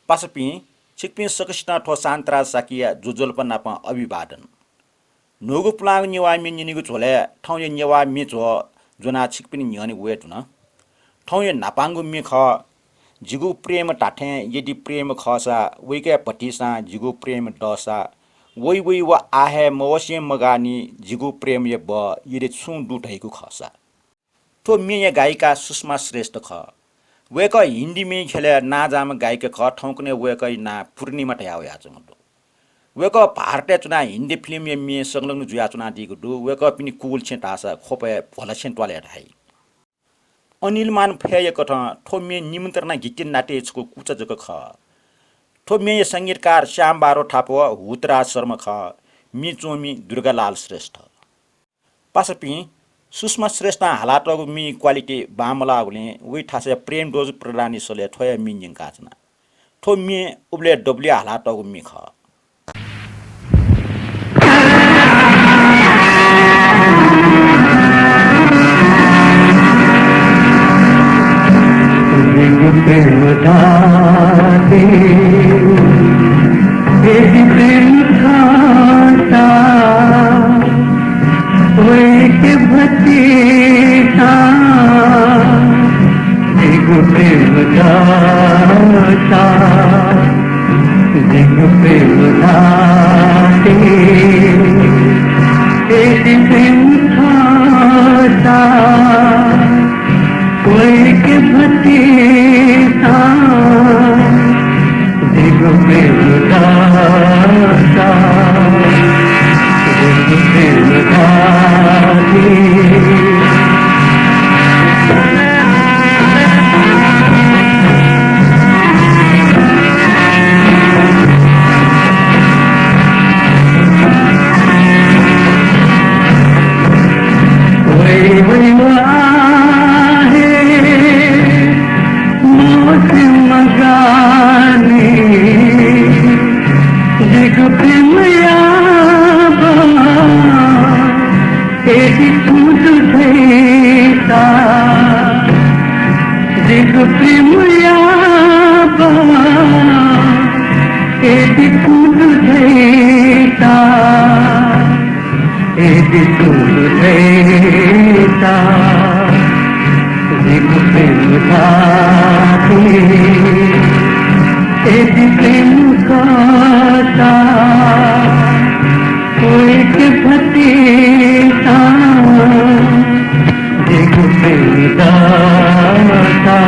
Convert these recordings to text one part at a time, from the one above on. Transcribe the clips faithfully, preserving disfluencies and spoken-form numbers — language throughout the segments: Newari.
पासापिं, छिकपिं सकसितं थ्व शान्तराज शाक्यया ज्वजलपा नाप अभिवादन। न्हूगु पुलांगु नेवाः म्ये न्यनेगु झ्वलय् थौंया नेवाः म्ये झ्वः ज्वनाः छिकपिनि न्ह्यःने वये धुन। थौंया न्हापांगु म्ये खः, जिगु प्रेम धाथें यदि प्रेम खःसा, वइके भतिसां जिगु प्रेम दःसा, वइ वइ व आः हे मवसें मगाःनि जिगु प्रेमया बः यदि छुं दु धइगु खःसा। थ्व म्येया गायिका सुषमा श्रेष्ठ खः। वय्कः हिन्दी म्ये ख्यलय् नांजाःम्ह गायिका खः। थौंकन्हय् वय्कःया नां पूर्णिमा धयाः वयाच्वंगु दु। वय्कः भारतय् च्वनाः हिन्दी फिल्मया म्ये संलग्न जुयाच्वनादीगु दु। वय्कःपिनि कुल छेँ धाःसा ख्वपय् भ्वला छेँ त्वालय् धाइ। अनिल मान फय्‌या कथं थ्व म्ये निमन्त्रणा गीतिन नाट्यया छकू कुचा जक खः। थ्व म्येया संगीतकार श्याम बारो थापा व हुतराज शर्मा खः। म्ये च्वंम्ह दुर्गालाल श्रेष्ठ। पासापिं, सुषमा श्रेष्ठं हालातःगु म्ये quality बांमलाःगुलिं वइ थासय् प्रेमध्वज प्रधानया सलय् थ्वया म्ये न्यंकाच्वना। थ्व म्ये उबलय् दबुलिइ हालातःगु म्ये खः। वइके भतिसां जिगु प्रेम दःसा, जिगु प्रेम दःसा, यदि प्रेम खःसा, वइके भतिसां जिगु प्रेम दःसा, जिगु प्रेम दःसा। वइ वइ व आः हे मवसें मगाःनि जिगु प्रेमया बः यदि छुं दु धइसा, जिगु प्रेमया बः यदि छुं दु धइसा, यदि छुं दु धइसा, जिगु प्रेम धाःथें यदि प्रेम खःसा, वइके भतिसां जिगु प्रेम दःसा।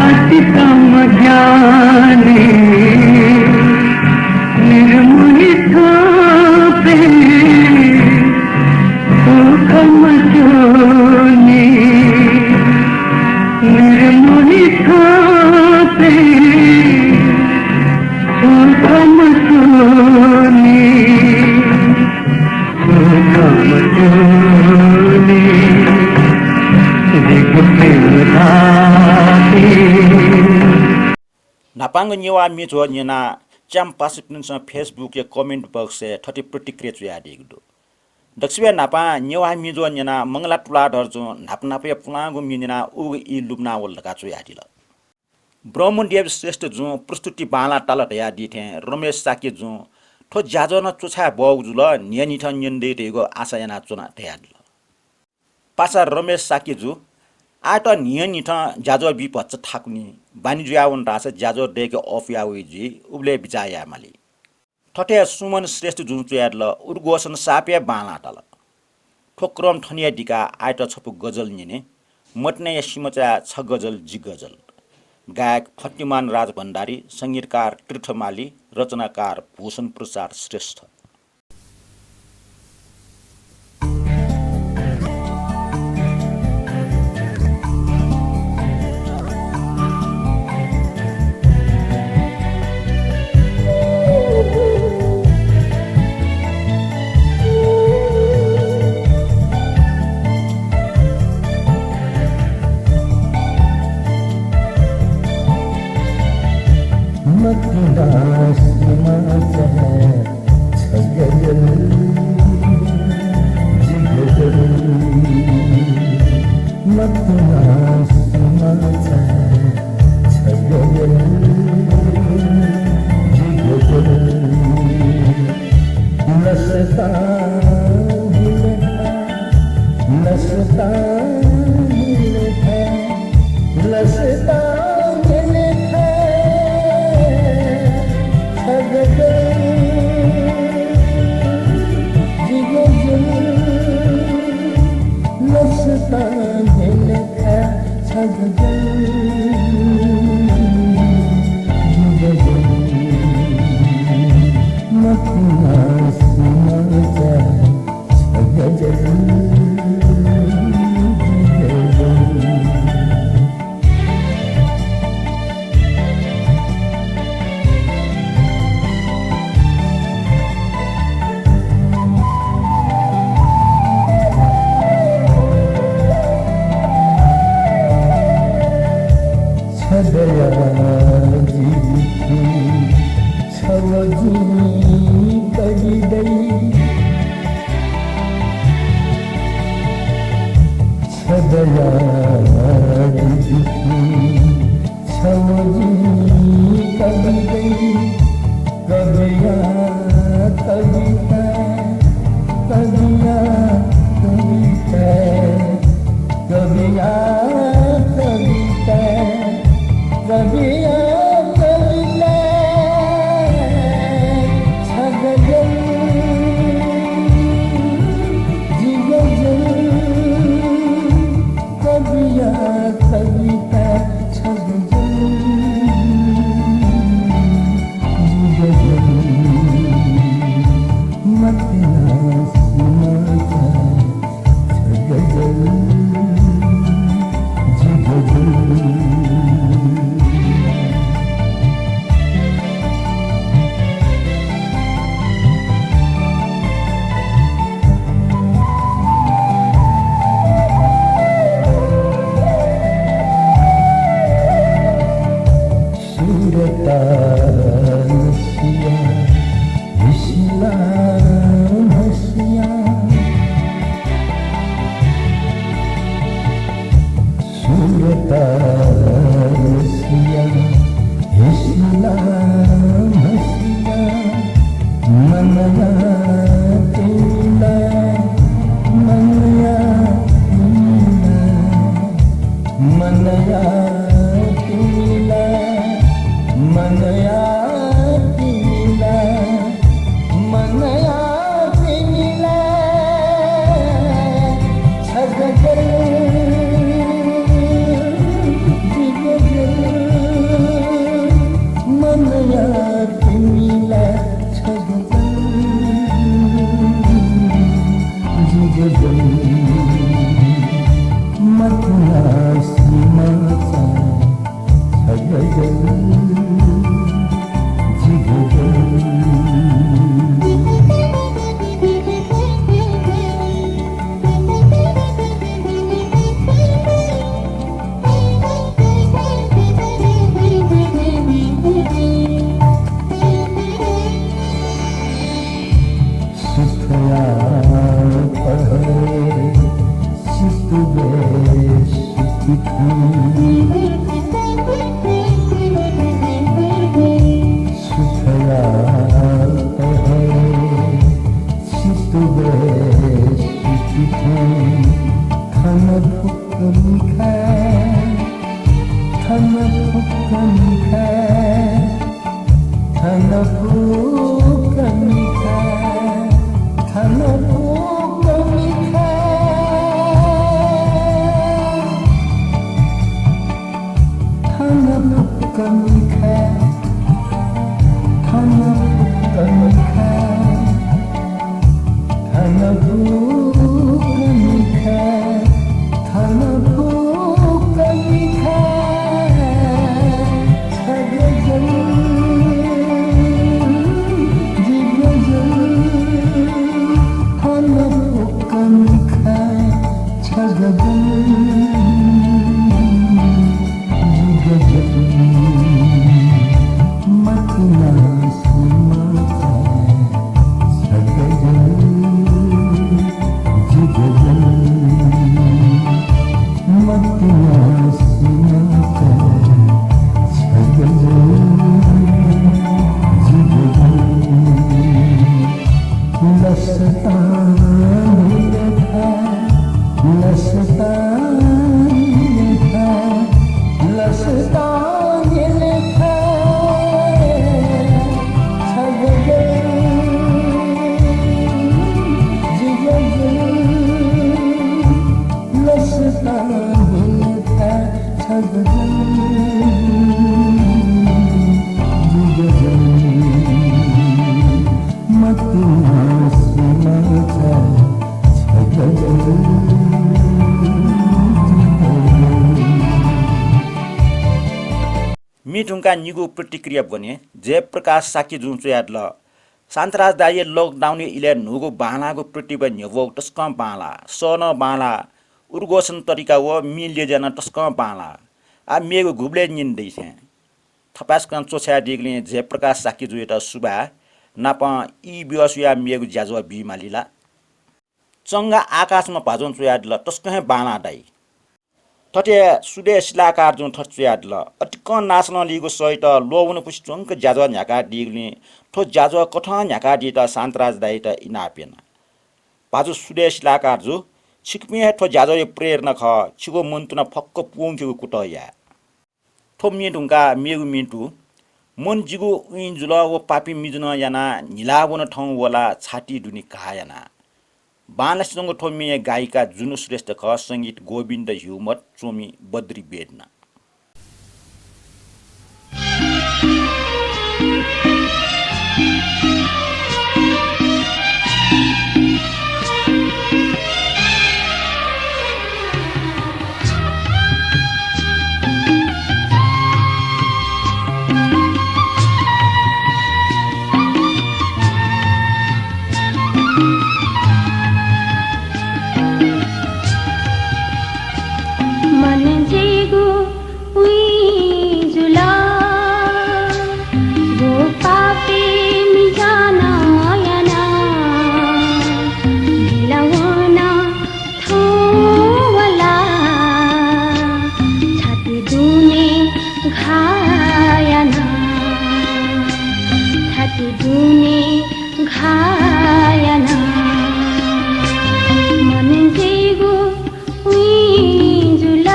अति कम ज्ञानी निर्मोही थापे सुख मचोनी, निर्मोही थापे सुख मचोनी। न्हापांगु नेवाः म्ये झ्वः न्यनाः च्याम्ह पासापिन्सं Facebook-या comment box-य् थथे प्रतिक्रिया च्वयादीगु दु। दक्वसिबय् न्हापां नेवाः म्ये झ्वः न्यनाः मंगला तुलाधरजुं न्हापा न्हापाया पुलांगु म्ये न्यनाः उगु ई लुमना वल धकाः च्वयादिल। ब्रह्मदेव श्रेष्ठजुं प्रस्तुति बांलाः ताल धयादी थें रमेश शाक्यजुं थ्व ज्याझ्वः नं च्वछाये बहःगु जुल, न्हियान्हिथं न्यने दइ धइगु आशा यानाच्वना धयादिल। पासा रमेश शाक्यजु, आःयात न्हियान्हिथं ज्याझ्वः बी भचा थाकुनि, बानी जुयावन धाःसा ज्याझ्वः दय्‌के off याः वइ जुइ, उबलय् बिचाः यायेमाली। थथे सुमन श्रेष्ठजुं च्वयादिल, उद्घोषणा साप हे बांलाः ताल। थ्व क्रम थन हे दिकाः आःयात छपु गजल न्यने। मतिनाया सिमचाय् छ गजल, जि गजल। गायक फतिमान राजभण्डारी, संगीतकार तीर्थ माली, रचनाकार भूषण प्रसाद श्रेष्ठ। म्ये धुंकाः निगू प्रतिक्रिया ब्वने जयप्रकाश शाक्यजुं च्वयादिल। शान्तराज दाइया lockdown या इलय् न्हूगु बांलाःगु प्रतिभा न्ह्यब्वःगु तसकं बांलाः, सः नं बांलाः, उद्घोषण तरिका व म्ये ल्यज्या नं तसकं बांलाः। आः मेगु गुबलय् न्यने दइ थें। थपाय्सकं च्वछायादीगुलिं जयप्रकाश शाक्यजुयात सुभाय्। नापं ई ब्यः स्वयाः मेगु ज्याझ्वः बीमाली ला? चंगा आकाशमा भाजुं च्वयादिल, तसकं हे बांलाः दाइ। थथे सुदय शिलाकारजुं थथे च्वयादिल, अतिकं नासलं लीगु सःयात ल्वःवनेकुसे च्वंक ज्याझ्वः न्ह्याकादीगुलिं थ्व ज्याझ्वः कथं न्ह्याकादीत शान्तराज दाइयात इनाप याना। भाजु सुदय शिलाकारजु, छिकपिं हे थ्व ज्याझ्वःया प्रेरणा खः, छिगु मन तुना फक्व पूवंकेगु कुतः याये। थ्व म्ये धुंकाः मेगु म्ये दु। मन जिगु उइँ जुल व पापी मिजु नं यानाः न्हिला वन थौं वलाः छाति दुने घाः याना। बांलासे च्वंगु थ्व म्येया गायिका जुनु श्रेष्ठ खः, संगीत गोविन्द ह्युमत, च्वमि बद्री वेदना। मन जिगु उइँ जुल, व पापी मिजु नं याना। न्हिला वन थौं वलाः छाति दुने घाः याना। छाति दुने घाः याना। मन जिगु उइँ जुल।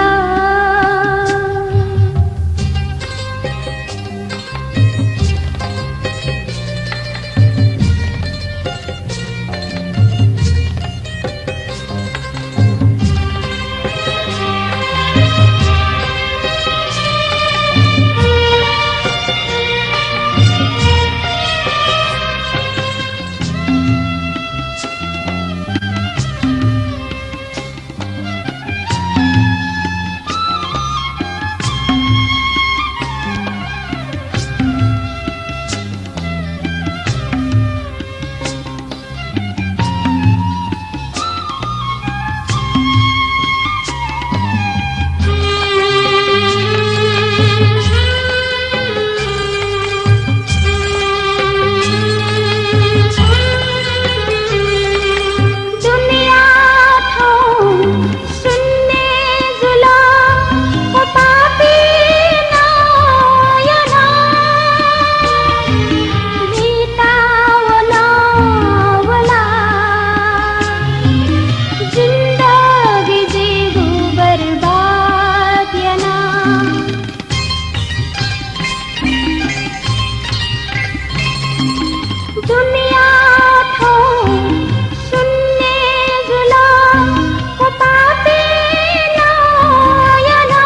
दुनिया थौं सुन्ने जुल, व पापी नं याना। म्हिता वन वलाः जिन्दगी जिगु बर्बाद याना। दुनिया थौं सुन्ने जुल, व पापी नं याना।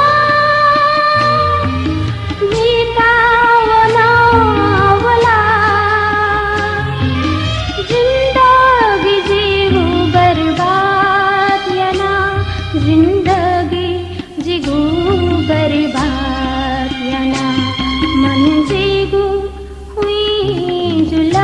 म्हिता वन वलाः जिन्दगी जिगु बर्बाद याना। जिन्दगी जिगु बर्बाद याना। मन जिगु उइँ जुल।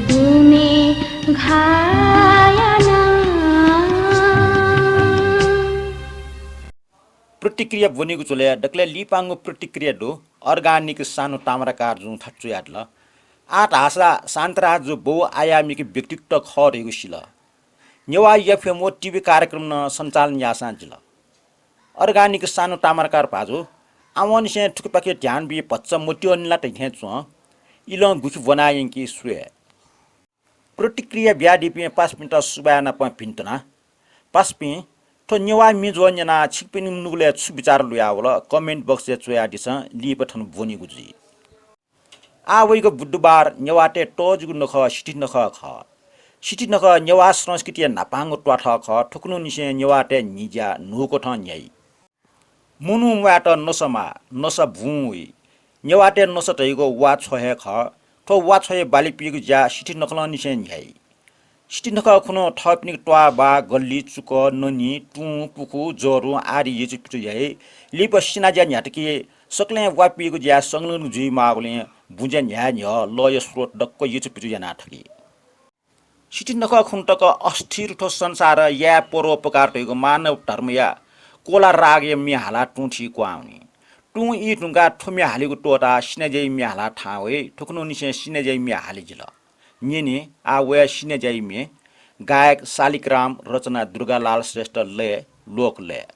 दुने घायाना। प्रतिक्रिया ब्वनीगु झ्वलय् दकलय् लिपांगु प्रतिक्रिया दु। अर्गानिक सानु ताम्राकारजुं थथे च्वयादिल, आः धाःसा शान्तराजजु बहुआयामिक व्यक्तित्व खः धइगु सिल। नेवाः एफएम व टिभी कार्यक्रम नं सञ्चालन याःसां जिल। अर्गानिक सानु ताम्राकार भाजु, आवंनिसें थुकिपाखे ध्यान बी भचा मतिनि ला धइथें च्वं। इलं गुखि ब्वना यंकी स्वये। प्रतिक्रिया बियादीपिं पासापिन्त सुभाय् नाप भिंतुना। पासापिं, थ्व नेवाः म्ये ज्वः न्यनाः छिकपिनि नुगलय् छु बिचाः लुयावल, comment box-य् च्वयादिसँ, लिपा थन ब्वनीगु जुइ। आः वइगु बुधबार नेवाःतय् तःजिगु नखः सिथि नखः खः। सिथि नखः नेवाः संस्कृतिया न्हापांगु त्वाथः खः। थुकुन्हुनिसें नेवाःतय् न्हिज्या न्हूकथं न्ह्याइ। मनू म्वायेत नसा माः, नसा बुँ वइ। नेवाःतय् नसा धइगु वा छ्व हे खः। थ्व वा छ्वया बाली पीगु ज्या सिथि नखलंनिसें न्ह्याइ। सिथि नखः खुन्हु थःपिनिगु त्वाः बाः, गल्ली, चुकः, ननी, तुं, पुखू, जःदुं आदि यचुपिचु याइ। लिपा सिनाज्या न्ह्यातकी सकलें वा पीगु ज्याय् संलग्न जुइमाःगुलिं बुँज्या न्ह्याये न्ह्यः लःया स्रोत दक्व यचुपिचु याना थकी। सिथि नखः खुन्हु तक अस्थिर थ्व संसारय् याये परोपकार धइगु मानव धर्मया कोला रागया म्ये हालाः तुं थी क्वहां वनी। तुं ई धुंकाः थ्व म्ये हालीगु त्वःताः सिनाज्याइ म्ये हालाः थाहां वइ। थुकुन्हुनिसें सिनाज्याइ म्ये हाले जिल। न्यने आः वया सिनाज्याइ म्ये। गायक शालिग्राम, रचना दुर्गालाल श्रेष्ठ, लय लोकलय।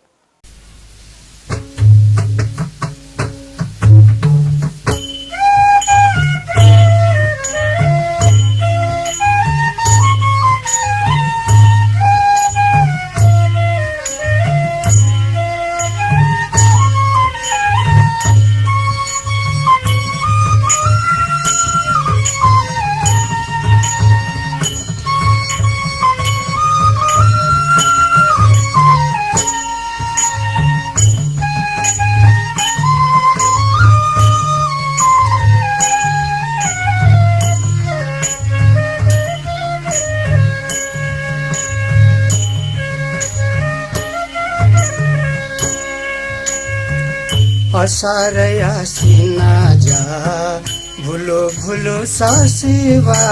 असारया सिनाज्या भुलु भुलु ससिवा,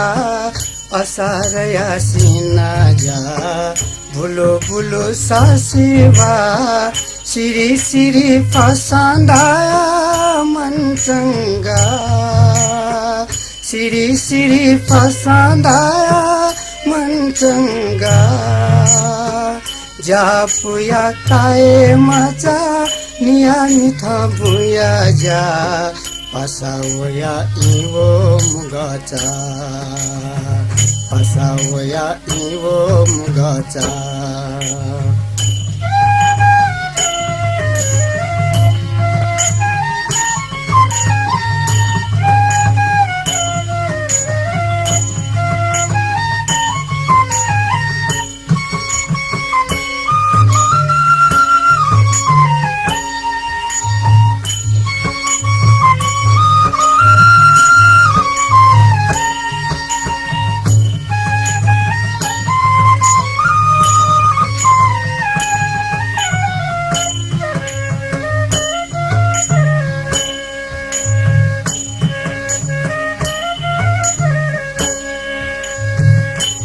असारया सिनाज्या भुलु भुलु ससिवा, सिरि सिरि फसंदा मनचंगा, सिरि सिरि फसंदा मनचंगा। ज्यापुया काय् मचा निया मिथं बुँया ज्या, असावया इवो मुगचा, असावया इवो मुगचा।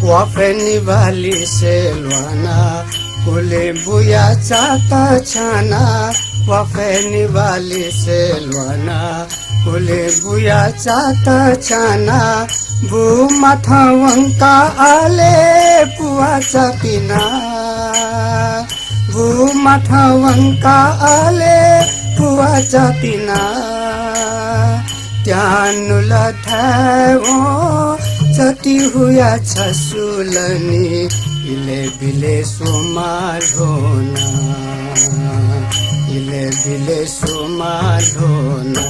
वाफय् निभालिसे ल्वाना, कुले बुया चात छाना। वाफय् निभालिसे ल्वाना, कुले बुया चात छाना। बु माथं वंका आले पुवाचा पिना। बु माथं वंका आले पुवाचा पिना। त्यानुला थाय् वं चति हुया छसुलनि, इले बिले स्वमा ल्होना, इले बिले स्वमा ल्होना।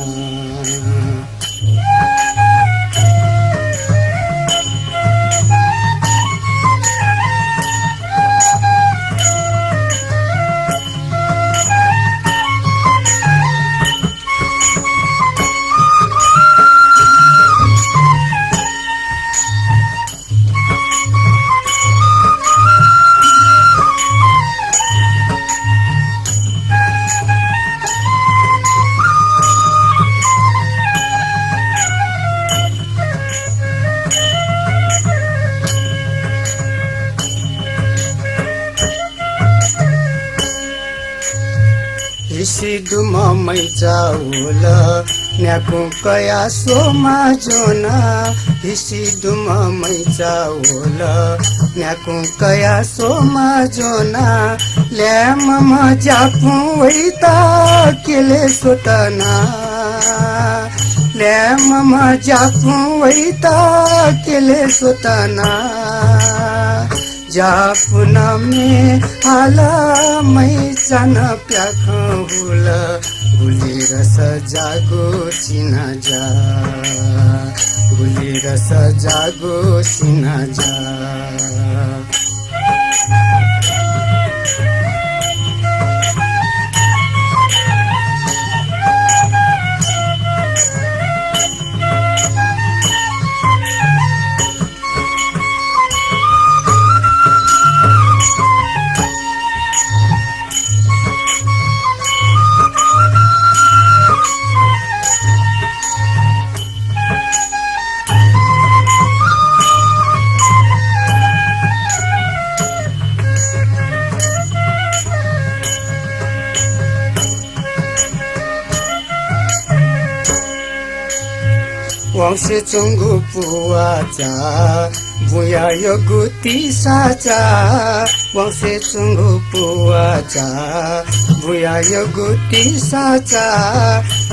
दुम्ह मैचा वल, न्याकुं कयाः स्वमा ज्वना। हिसि दुम्ह मैचा वल, न्याकुं कयाः स्वमा ज्वना। ल्याय्म्ह ज्यापुं वइत केले स्वतना। ल्याय्म्ह ज्यापुं वइत केले स्वतना। ज्यापुनं म्ये हाल, मैचां प्याखं हुल। गुलिरस ज्याःगु सिनाज्या, गुलिरस ज्याःगु सिनाज्या। वंसे च्वंगु पुवाचा, बुया यःगु तिसाचा। वंसे च्वंगु पुवाचा, बुया यःगु तिसाचा।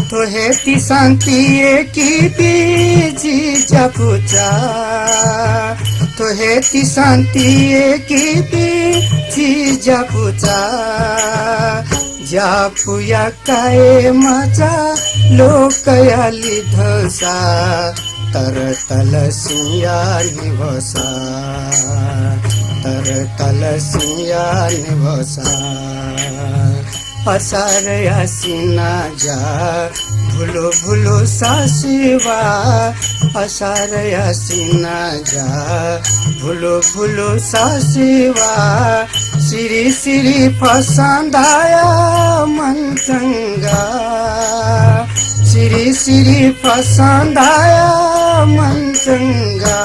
थ्व हे तिसां तियेकी बी जि ज्यापुचा। थ्व हे तिसां तियेकी बी जि ज्यापुचा। ज्यापुया काय् मचा लोकया लिधंसा, तर तल सिंया निभसा, तर तल सिंया निभसा। असारया सिनाज्या, भुलु भुलु ससिवा। असारया सिनाज्या, भुलु भुलु ससिवा। सिरि सिरि फसं दाया मन्चंगा। सिरि सिरि फसं दाया मन्चंगा।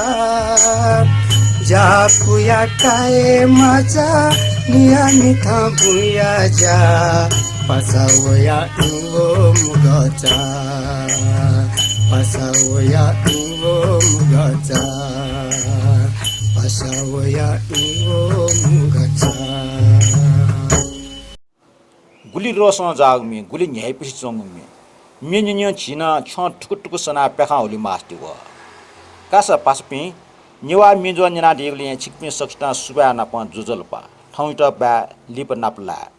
ज्यापुया काय् मचा, निया मिथं बुया ज्या। पासा वया इं व मुगचा, पासा वया इं व मुगचा, पासा वया इं व मुगचा। गुलि रोसं जाःगु म्ये, गुलि न्ह्याइपुसे च्वंगु म्ये। म्ये न्यं न्यं झी नं छ्यं ठुकु ठुकु सनाः प्याखं हुले मास्ति वः। कासा पासापिं, नेवाः म्ये ज्वः न्यनादीगुलिं छिकपिं सकसितं सुभाय् नापं ज्वजलपा। थौंयात बाय्, लिपा नापलाये।